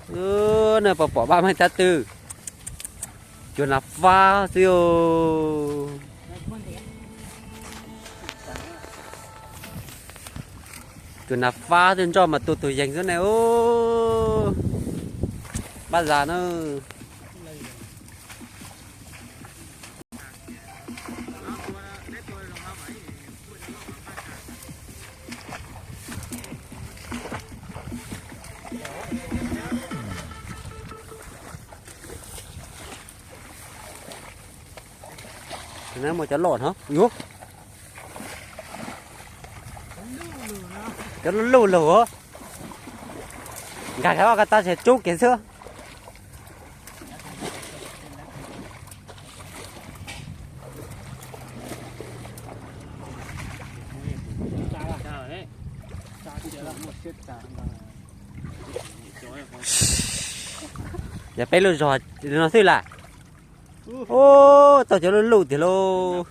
Ub, nej puas pom pab Meej tab twg? Cua nas fab xwb os. Cua nas fab twb nroj mas tus tus yees xwb ne ub. Pab zas na. Muaj cov loj no yuav, cov loj luj lug. Nkag ko tag tseem tsub kiag xwb. Yog peb lub zog no xwb las. Ub, tau cov lub lub tiag lauj.